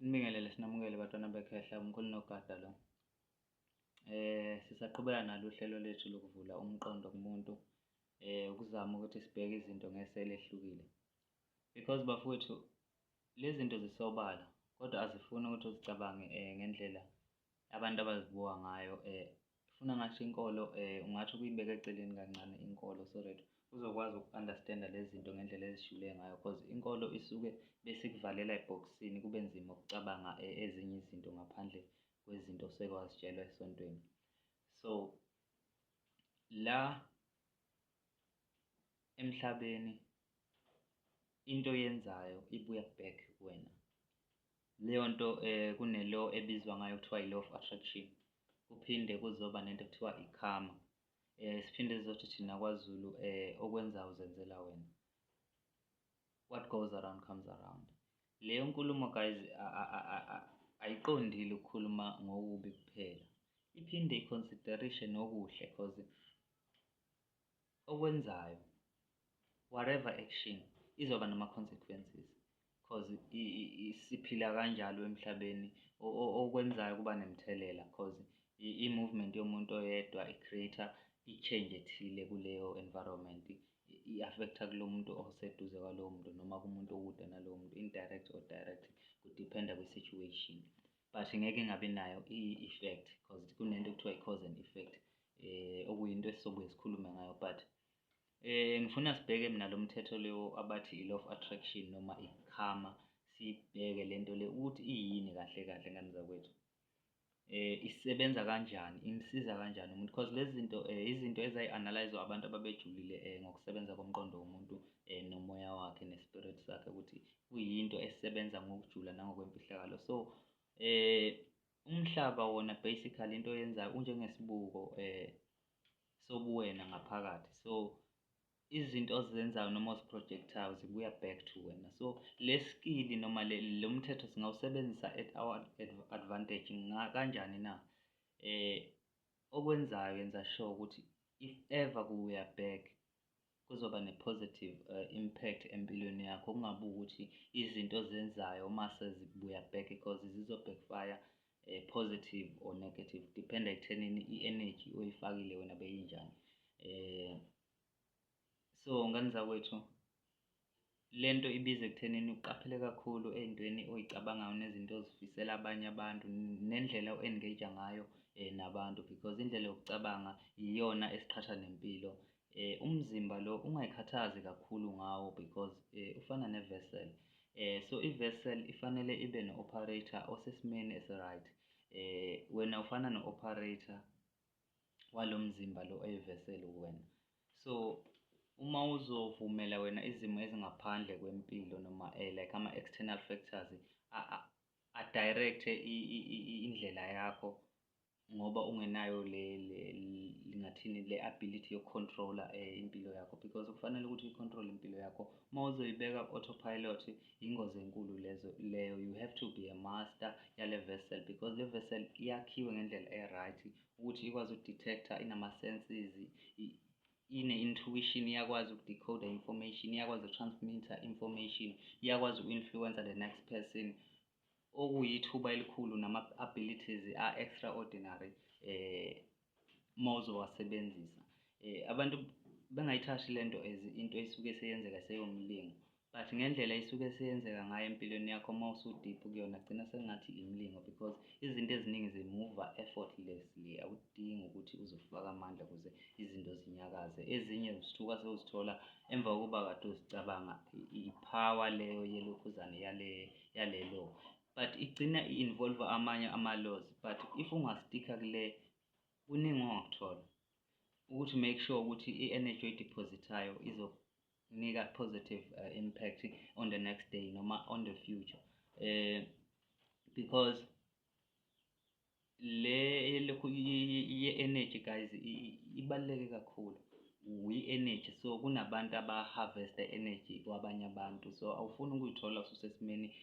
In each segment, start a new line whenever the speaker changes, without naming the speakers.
Sinibingelele, sinamukele bantwana bekhehla, umkhulu Nogada lo. Sisaqhubeka nalo uhlelo lethu lokuvula umqondo kumuntu, ukuzama ukuthi sibheke izinto ngeso elehlukile. Because bafowethu, lezi zinto zisobala kodwa azifuni ukuthi uzicabange ngendlela abantu abazibuka ngayo. Funa ngathi inkolo ungathi ukuyibeka eceleni kancane inkolo so that uzokwazi uku-understand-a lezi zinto ngendlela ezijule ngayo cause inkolo isuke bese ikuvalela ebhokisini, kube nzima ukucabanga ezinye izinto ngaphandle kwezinto oseke wazitshelwa esontweni. So la emhlabeni into oyenzayo ibuya back kuwena. Leyo nto kune-law ebizwa ngayo kuthiwa i-law of attraction, kuphinde kuzoba nento ekuthiwa i-karma. Siphinde sizothi thina kwaZulu okwenzayo uzenzela wena. What goes around comes around. Leyo nkulumo guys ayiqondile ukukhuluma ngokubi kuphela, iphinde i-consider-ishe nokuhle cause okwenzayo, whatever action, izoba nama-consequences cause siphila kanjalo emhlabeni. Okwenzayo kuba nemithelela cause i-movement yomuntu oyedwa i-create-a i-change ethile kuleyo environment, i-affect-a kulo muntu oseduze kwalowo muntu noma kumuntu okude nalowo muntu, indirect or direct, ku-depend-a kwi-situation, but ngeke ingabi nayo i-effect cause kunento ekuthiwa i-cause and effect, okuyinto esizobuye sikhulume ngayo. But ngifuna sibheke mina lo mthetho lo abathi i-law of attraction noma i-karma, siyibheke lento le ukuthi iyini kahle kahle, ngane zakwethu, isebenza kanjani, imsiza kanjani umuntu, because lezi zinto izinto ezayi-analyze-wa abantu ababejulile ngokusebenza komqondo womuntu nomoya wakhe ne-spirit sakhe, ukuthi kuyinto esebenza ngokujula nangokwemfihlakalo. So umhlaba wona basically into oyenzayo unjengesibuko sobuwena ngaphakathi, so izinto ozenzayo noma ozi-project-ayo zibuya back to wena. So le skill noma lo mthetho singawusebenzisa at our advantage kanjani na? Okwenzayo, yenza sure ukuthi if ever kubuya back kuzoba ne-positive impact empilweni yakho, kungabi ukuthi izinto ozenzayo uma sezibuya back, because zizo-backfire positive or negative, depend-a ekuthenini i-energy oyifakile wena beyinjani. So ngane zakwethu, lento ibiza ekuthenini uqaphele kakhulu ey'ntweni oy'cabangayo nezinto ozifisela abanye abantu nendlela o-engage-a ngayo nabantu, because indlela yokucabanga iyona esiqhatha nempilo. Umzimba lo ungay'khathazi kakhulu ngawo because ufana ne-vessel. So i-vessel ifanele ibe no-operator osesimeni esi-right. Wena ufana no-operator walo mzimba lo oyi-vessel kuwena. So uma uzovumela wena izimo ezingaphandle kwempilo noma like ama-external factors a-direct-e indlela yakho ngoba ungenayo le ngingathini, le ability yoku-control-a impilo yakho, because kufanele ukuthi uyi-control impilo yakho. Uma uzoyibeka ku-autopilot, ingozi enkulu lezo leyo. You have to be a master yale vessel because le vessel yakhiwe ngendlela e-right ukuthi ikwazi uku-detect-a, inama-senses, ine-intuition, iyakwazi uku-decode information, iyakwazi uku-transmit-a information, iyakwazi uku-influence-a the next person, okuyithuba elikhulu nama-abilities a-extraordinary uma uzowasebenzisa. Abantu bengayithathi lento as into esuke seyenzeka seyomlingo, but ngendlela isuke seyenzeka ngayo empilweni yakho, uma usu-deep kuyona, gcina sengathi imilingo because izinto eziningi zimuva effortlessly, awudingi ukuthi uze ufake amandla ukuze izinto zinyakaze. Ezinye uzithuka sewuzithola emva kokuba kade uzicabanga, i-power leyo yelokhuzane yale law, but igcina i-involve amanye ama-laws. But if unga-stick-a kule, kuningi ongakuthola ukuthi make sure ukuthi i-energy oyi-deposit-ayo izokunika positive impact on the next day noma on the future, because le lokhu ye-energy guys ibaluleke kakhulu, i-energy. So kunabantu aba-harvest-a energy kwabanye abantu, so awufuni ukuy'thola ususesimeni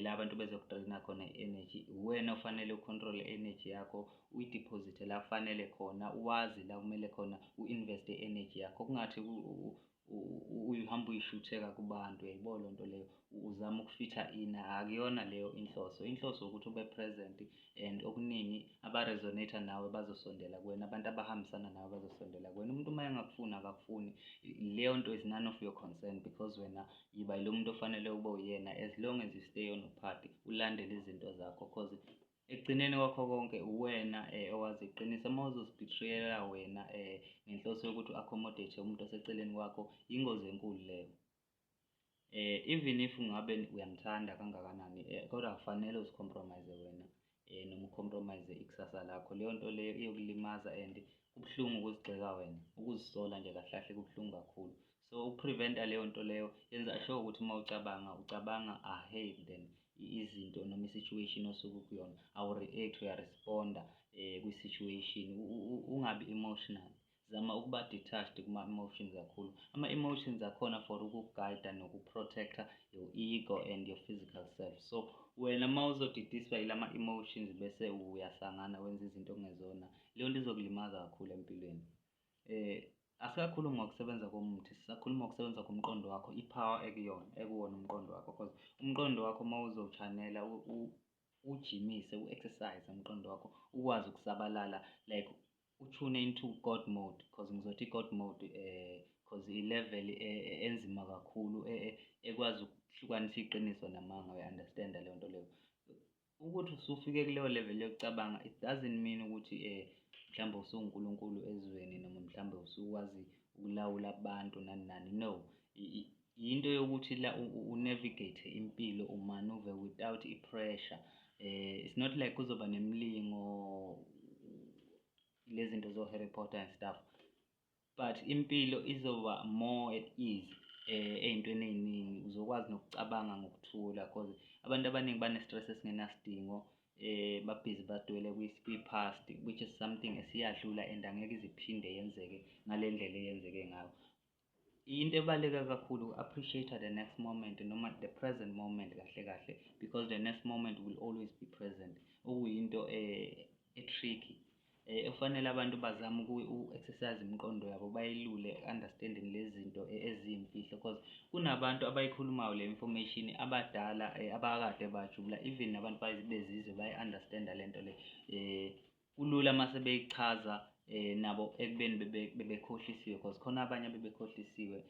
la abantu bezoku-drain-a khona i-energy. Uwena ofanele u-control i-energy yakho, uyi-deposit-e la kufanele khona, wazi la kumele khona u-invest-e i-energy yakho, kungathi Uhambe uyishutheka kubantu, uyayibona leyo nto leyo, uzama uku-fit-a in. Akuyona leyo inhloso. Inhloso ukuthi ube present and okuningi aba-resonate-a nawe bazosondela kuwena, abantu abahambisana nawe bazosondela kuwena. Umuntu uma engakufuni, akakufuni. Leyo nto is none of your concern because wena yiba yilo muntu ofanele ube uyena as long as you stay on path, ulandele izinto zakho, 'cause ekugcineni kwakho konke uwena owazi iqiniso. Uma uzozi-betray-ela wena ngenhloso yokuthi u-accommodate umuntu oseceleni kwakho, ingozi enkulu leyo. Even if ngabe uyamthanda kangakanani, kodwa akufanele uzi-compromise wena noma u-compromise ikusasa lakho. Leyo nto leyo iyokulimaza and kubuhlungu ukuzigxeka wena, ukuzisola nje kahle kahle kubuhlungu kakhulu. So uku-prevent-a leyo nto leyo, yenza sure ukuthi uma ucabanga, ucabanga ahead than izinto noma i-situation osuke ukuyona. Awu-react, uya-respond-a kwi-situation, ungabi emotional. Zama ukuba detached kuma-emotions kakhulu. Ama-emotions akhona for ukuku-guide-a noku-protect-a your ego and your physical self. So wena uma uzodidiswa yilama emotions bese uyasangana, wenza izinto okungezona, leyo nto izokulimaza kakhulu empilweni. Asikakhulumi ngokusebenza komuthi, sisakhuluma ngokusebenza komqondo wakho, i-power ekuyona, ekuwona umqondo wakho, 'cause umqondo wakho uma uzowu-channel-a, ujimise, u-exercise umqondo wakho, ukwazi ukusabalala, like u-tune into God mode, 'cause ngizothi i-God mode 'cause i-level enzima kakhulu ekwazi ukuhlukanisa iqiniso namanga, uya-understand-a leyo nto leyo. Ukuthi usufike kuleyo level yokucabanga, it doesn't mean ukuthi mhlawumbe usuwuNkulunkulu ezweni noma mhlawumbe usukwazi ukulawula abantu, nani nani, no. Into yokuthi la u-navigate impilo, u-maneuver without i-pressure. It's not like kuzoba nemilingo, lezi zinto zo-Harry Potter and stuff, but impilo izoba more at ease ey'ntweni ey'ningi. Uzokwazi nokucabanga ngokuthula, 'cause abantu abaningi bane-stress esingenasidingo, babhizi badwele kwi-past, which is something esiyadlula and angeke ize iphinde yenzeke ngale ndlela eyenzeke ngayo. Into ebaluleke kakhulu uku-appreciate the next moment noma the present moment kahle kahle, because the next moment will always be present, okuyinto e-tricky ekufanele abantu bazame uku-exercise imiqondo yabo, bayilule understanding lezi zinto eziyimfihlo, 'cause kunabantu abayikhulumayo le information, abadala abakade bajula, even nabantu bezizwe bayi-understand-a le nto le. Kulula mase beyichaza nabo ekubeni bebekhohlisiwe, 'cause khona abanye abebekhohlisiwe.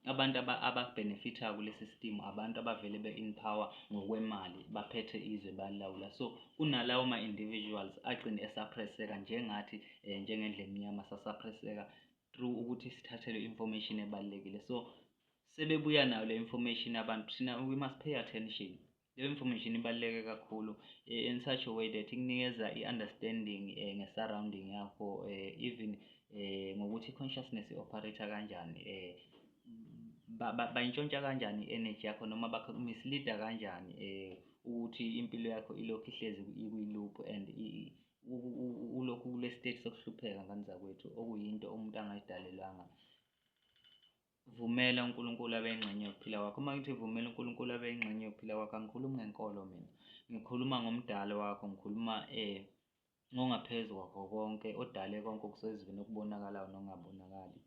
Abantu aba-benefit-ayo kule system, abantu abavele be-in power ngokwemali, baphethe izwe, balilawula. So kunalawo ma-individuals agcine e-suppress-eka njengathi njengendlu emnyama sa-suppress-eka through ukuthi sithathelwe i-information ebalulekile. So sebebuya nayo le information abantu, thina we must pay attention. Leyo information ibaluleke kakhulu in such a way that ikunikeza i-understanding nge-surrounding yakho, even ngokuthi i-consciousness i-operate-a kanjani, bayintshontsha kanjani i-energy yakho noma baku-mislead-a kanjani ukuthi impilo yakho ilokhu ihlezi ikwi-loop and ulokhu kule state sokuhlupheka, ngane zakwethu, okuyinto umuntu angayidalelwanga. Vumela uNkulunkulu abe yingxenye yokuphila kwakho. Uma ngithi vumela uNkulunkulu abe yingxenye yokuphila kwakho, angikhulumi ngenkolo mina, ngikhuluma ngomdali wakho, ngikhuluma ngongaphezu kwakho konke, odale konke okusezweni, okubonakalayo nokungabonakali.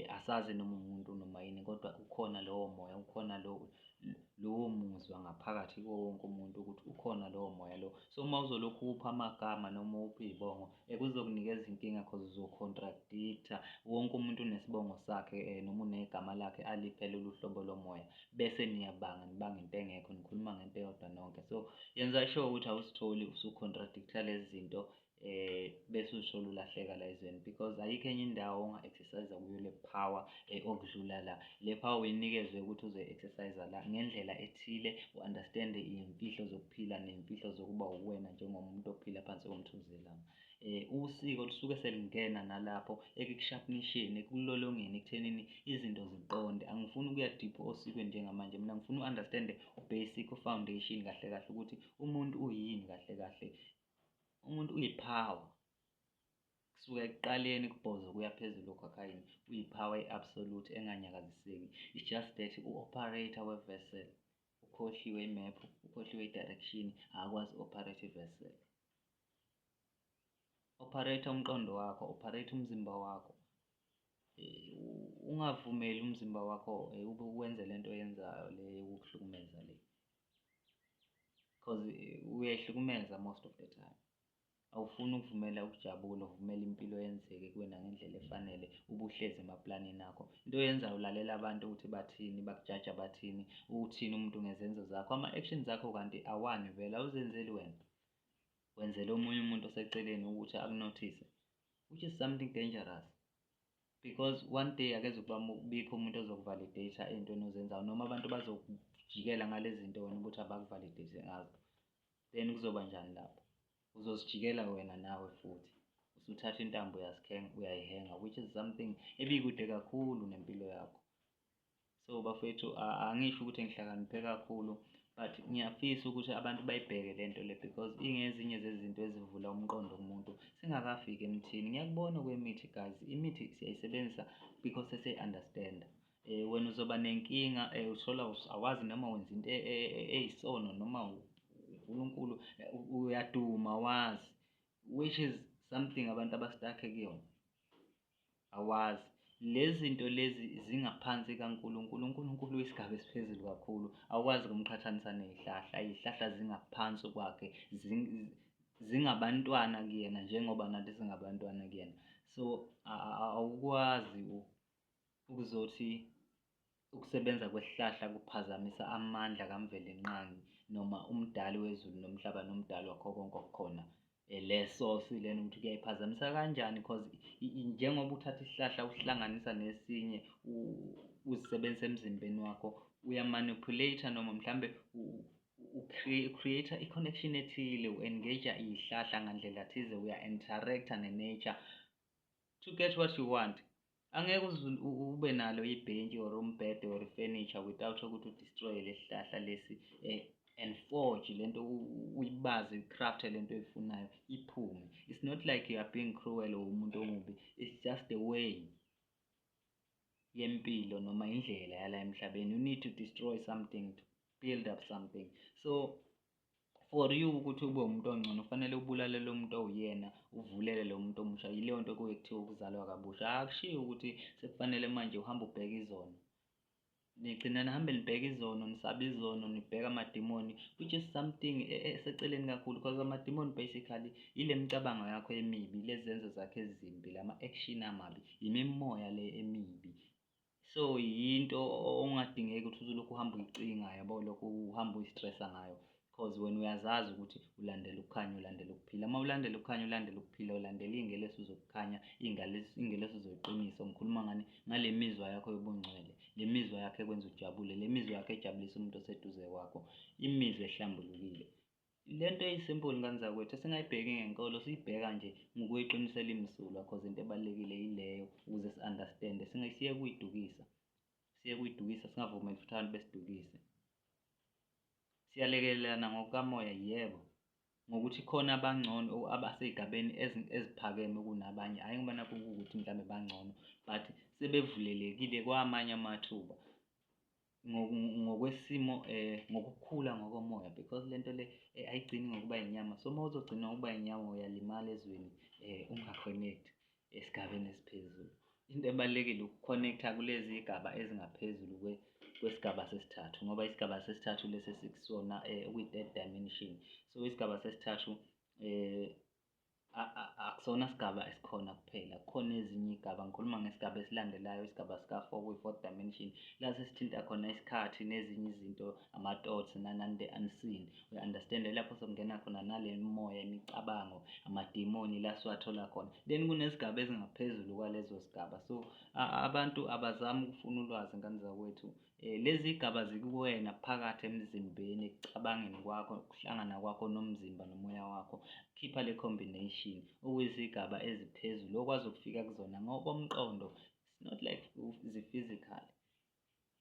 Asazi noma umuntu noma yini, kodwa ukhona lowo moya, ukhona lowo muzwa ngaphakathi kuwo wonke umuntu ukuthi ukhona lowo moya lo. So uma uzolokhu upha amagama noma upha iy'bongo, kuzokunikeza inkinga 'cause uzo-contradict-a. Wonke umuntu unesibongo sakhe noma unegama lakhe aliphe lolu hlobo lomoya, bese niyabanga, nibanga into engekho, nikhuluma ngento eyodwa nonke. So yenza sure ukuthi awuzitholi usu-contradict-a lezi zinto bese uzithola ulahleka la ezweni, because ayikho enye indawo onga-exercise kuyo le power okudlula la. Le power uyinikezwe ukuthi uzoyi-exercise la ngendlela ethile, u-understand-e iy'mfihlo zokuphila ney'mfihlo zokuba uwena njengomuntu ophila phansi komthunzi welanga. Usiko lusuke selingena nalapho ekuku-sharpen-isheni, ekulolongeni, ekuthenini izinto ziqonde. Angifuni ukuya deep osikweni njengamanje, mina ngifuna u-understand-e u-basic, u-foundation kahle kahle, ukuthi umuntu uyini kahle kahle. Umuntu uyi-power kusuka ekuqaleni kubhozo kuya phezulu okhakhayini, uyi-power e-absolute enganyakaziseki. It's just that u-operator we-vessel ukhohliwe imephu, ukhohliwe i-direction, akakwazi uku-operate i-vessel. Operate umqondo wakho, operate umzimba wakho. Ungavumeli umzimba wakho ube wenze lento oyenzayo le yokukuhlukumeza le, because uyayihlukumeza most of the time. Awufuni ukuvumela ukujabula, uvumela impilo yenzeke kuwena ngendlela efanele, ube uhlezi emaplanini akho. Into oyenzayo ulalela abantu ukuthi bathini, bakujaja bathini, uthini umuntu ngezenzo zakho, ama-actions akho kanti awani vele, awuzenzeli wena, wenzela omunye umuntu oseceleni ukuthi akunothise, which is something dangerous, because one day akeze kuba bikho umuntu ozokuvalidate ey'ntweni ozenzayo, noma abantu bazokujikela ngale zinto wena ukuthi abakuvalidate ngazo. Then kuzoba njani lapho? Uzozijikela wena nawe futhi usuthatha intambo uyayihenga, which is something ebikude kakhulu nempilo yakho. So bafethu, angisho ukuthi ngihlakaniphe kakhulu, but ngiyafisa ukuthi abantu bayibheke lento le, because ingezinye zezinto ezivula umqondo kumuntu singakafiki emthini. Ngiyakubona kwemithi guys, imithi siyayisebenzisa because sesiyi-understand. Wena uzoba nenkinga, uthola awazi noma wenza into eyisono noma uNkulunkulu uyaduma wazi, which is something abantu aba-stuck kuyona, awazi lezi zinto lezi zingaphansi kaNkulunkulu. UNkulunkulu uyisigaba esiphezulu kakhulu, awukwazi ukumqhathanisa ney'hlahla. Iy'hlahla zingaphansi kwakhe, zingabantwana kuyena njengoba nathi singabantwana kuyena. So awukwazi ukuzothi ukusebenza kwesihlahla kuphazamisa amandla kaMvelinqangi noma umdali wezulu nomhlaba nomdali wakho konke okukhona. Le source lena ukuthi kuyayiphazamisa kanjani, because njengoba uthatha isihlahla usihlanganisa nesinye uzisebenzisa emzimbeni wakho, uyamanipulate noma mhlambe u-create i-connection ethile, u-engage iy'hlahla ngandlela thize, uya-interacta ne-nature to get what you want. Angeke uze ube nalo ibhentshi or umbhede or i-furniture without ukuthi udestroye lesi sihlahla lesi and forge lento, uyibaze, ucraft lento oyifunayo iphume. It's not like you are being cruel or umuntu omubi, it's just the way yempilo noma indlela yala emhlabeni. You need to destroy something to build up something. So for you ukuthi ube umuntu ongcono, kufanele ubulale lo muntu owuyena, uvulele lo muntu omusha. Yileyo nto kuye kuthiwa ukuzalwa kabusha. Akushiwo ukuthi sekufanele manje uhambe ubheke izono, nigcina nihambe nibheke izono, nisaba izono, nibheka amadimoni, which is something eseceleni kakhulu, because amadimoni basically ile micabango yakho emibi, lezi zenzo zakho ezimbi, lama-action amabi, imimoya le emibi. So yinto ongadingeki ukuthi uzulokhu uhambe uyicinga, yabo, lokhu uhambe uyistressa ngayo, because wena uyazazi ukuthi ulandela ukukhanya, ulandela ukuphila. Uma ulandela ukukhanya, ulandela ukuphila, ulandela iy'ngeleso zokukhanya, iy'ngeleso zeqiniso. Ngikhuluma ngani? Ngale mizwa yakho yobungcwele, le mizwa yakho ekwenza ujabule, le mizwa yakho ejabulisa umuntu oseduze kwakho, imizwa ehlambulukile. Lento eyisimple, ngane zakwethu, esingayibheki ngenkolo, siyibheka nje ngokuyiqinisela imsulwa, cause into ebalulekile yileyo ukuze si-understand-e, siye kuyidukisa, siye kuyidukisa, singavumeli futhi abantu besidukise. Siyalekelelana ngokukamoya, yebo, ngokuthi khona abangcono abasey'gabeni eziphakeme kunabanye, hhayi ngoba nakhu kuwukuthi mhlawumbe bangcono, but sebevulelekile kwamanye amathuba ngokwesimo, ngokukhula ngokomoya, because lento le ayigcini ngokuba inyama. So uma uzogcina ngokuba inyama, uyalimala ezweni, unga-connect esigabeni esiphezulu. Into ebalulekile uku-connect-a kulezi y'gaba ezingaphezulu kwesigaba sesithathu, ngoba isigaba sesithathu lesi esikusona okuyi-third dimension. So isigaba sesithathu akusona sigaba esikhona kuphela, kukhona ezinye iy'gaba. Ngikhuluma ngesigaba esilandelayo, isigaba sika-four, okuyi-fourth dimension, la sesithinta khona isikhathi nezinye izinto, ama-thoughts nanani, the unseen, uya-understand? Lapho sekungena khona nale mimoya, imicabango, amadimoni, la siwathola khona. Then kunezigaba ezingaphezulu kwalezo sigaba. So abantu abazami ukufuna ulwazi, ngane zakwethu. Lezi gaba zikuwena phakathi emzimbeni, ekucabangeni kwakho, ukuhlangana kwakho nomzimba nomoya wakho, khipha le combination, okuyizigaba eziphezulu okwazi ukufika kuzona ngokomqondo. It's not like zi-physical,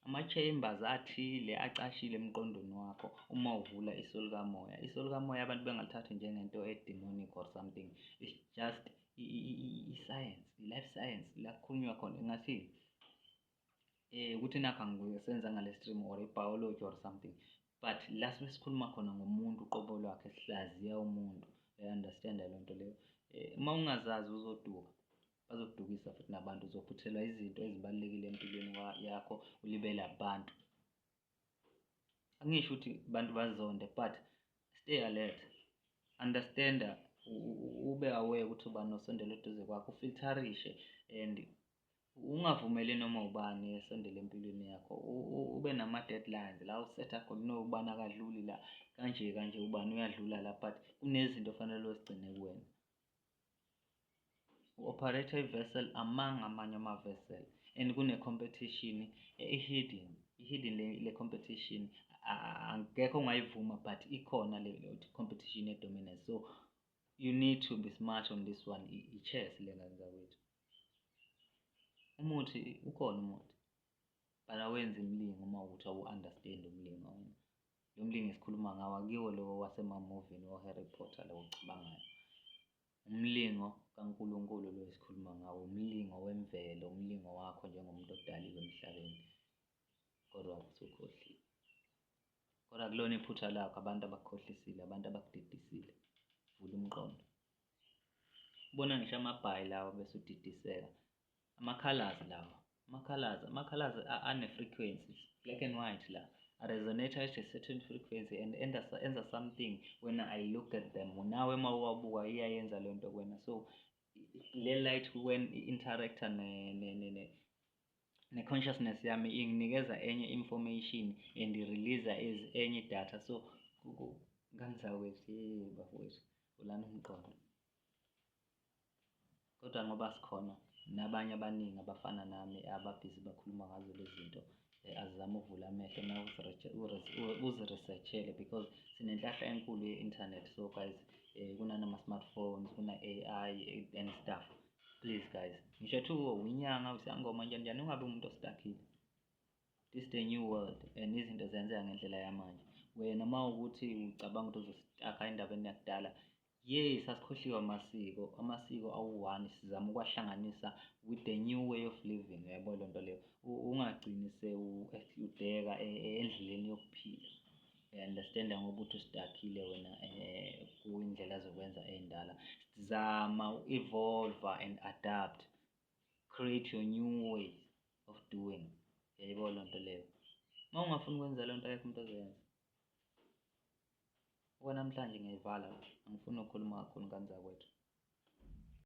ama-chambers athile acashile emqondweni wakho uma uvula iso likamoya. Iso likamoya abantu bengalithathi njengento e-demonic or something, it's just i-science, i-life science, la kukhulunywa khona ngathini, ukuthi nakho angisenza ngale stream or i-biology or something, but la sibe sikhuluma khona ngomuntu uqobo lwakhe, sihlaziya umuntu, uya-understand leyo nto leyo? Uma ungazazi uzoduka. Bazokudukisa futhi nabantu, uzophuthelwa izinto ezibalulekile empilweni yakho, ulibele abantu. Angisho ukuthi abantu bazonde, but stay alert, understand, ube aware ukuthi ubani osondela eduze kwakho, ufilterishe and ungavumeli noma ubani esondele empilweni yakho. Ube nama-deadlines la usetha khona, no, ubani akadluli la, kanje kanje, ubani uyadlula la, but kunezinto ofanele uzigcine kuwena. U-operate i-vessel among amanye ama-vessel and kune-competition e-hidden, i-hidden le competition angekho ongayivuma, but ikhona le competition ye-dominance. So you need to be smart on this one. I-chess le, ngane zakwethu. Umuthi ukhona umuthi, but awenzi imlingo uma ukuthi awu-understand umlingo wena. Lo mlingo esikhuluma ngawo akuyiwo lo wasemamovini wo-Harry Potter lo ocabangayo. Umlingo kaNkulunkulu lo esikhuluma ngawo, umlingo wemvelo, umlingo wakho njengomuntu odaliwe emhlabeni, kodwa usukhohliwe. Kodwa kulona iphutha lakho, abantu abakukhohlisile, abantu abakudidisile. Vula umqondo, ubona ngisho amabhayi lawa bese udidiseka. Ama-colours lawa, ama-colours ane-frequencies, black and white la resonate at a certain frequency and enza something when I look at them. Nawe uma uwabuka iyayenza leyo nto kuwena. So le light, when i-interacta ne-consciousness yami, inginikeza enye information and i-release enye data. So nganizakwethu, ye bafowethu, vulani umqondo. Kodwa ngoba sikhona nabanye abaningi abafana nami ababhizi bakhuluma ngazo lezi zinto, azizame ukuvula amehlo nawe uzi-research-ele because sinenhlahla enkulu ye-internet. So guys, kunanama-smartphones, kuna-AI and stuff. Please guys, ngisho thiwa uyinyanga, usangoma, njani njani, ungabi umuntu o-stuck-ile. This is the new world and izinto zenzeka ngendlela yamanje. Wena uma ukuthi ucabanga ukuthi uzo-stuck-a endabeni yakudala, yes, asikhohliwe amasiko. Amasiko awu-one, sizama ukuwahlanganisa with the new way of living, uyayibona leyo nto leyo. Ungagcini sewudeka endleleni yokuphila, uya-understand-a, ngoba uthi u-stuck-ile wena kwindlela zokwenza ey'ndala. Zama u-evolve and adapt, create your new ways of doing, uyayibona leyo nto leyo. Uma ungafuni ukwenza leyo nto, akekho umuntu ozoyenza. Okwanamhlanje ngiyayivala, angifuni ukukhuluma kakhulu, ngane zakwethu.